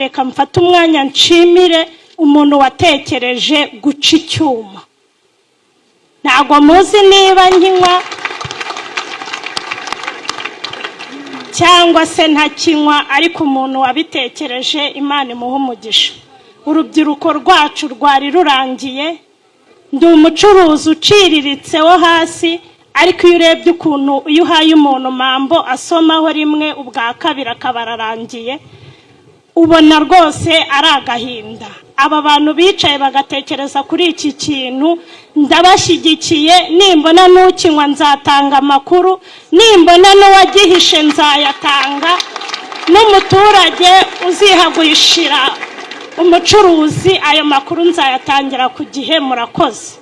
Reka mfate umwanya nshimire umuntu watekereje guca icyuma. Ntabwo muzi niba nkinywa cyangwa se ntakinywa, ariko umuntu wabitekereje, Imana imuha umugisha. Urubyiruko rwacu rwari rurangiye. Ndi umucuruzi uciriritse wo hasi, ariko iyo urebye ukuntu iyo uhaye umuntu mambo asomaho rimwe, ubwa kabiri akaba ararangiye, ubona rwose ari agahinda. Aba bantu bicaye bagatekereza kuri iki kintu, ndabashyigikiye. Nimbona n'ukinywa nzatanga amakuru, nimbona n'uwagihishe nzayatanga, n'umuturage uzihagurishira umucuruzi ayo makuru nzayatangira ku gihe. Murakoze.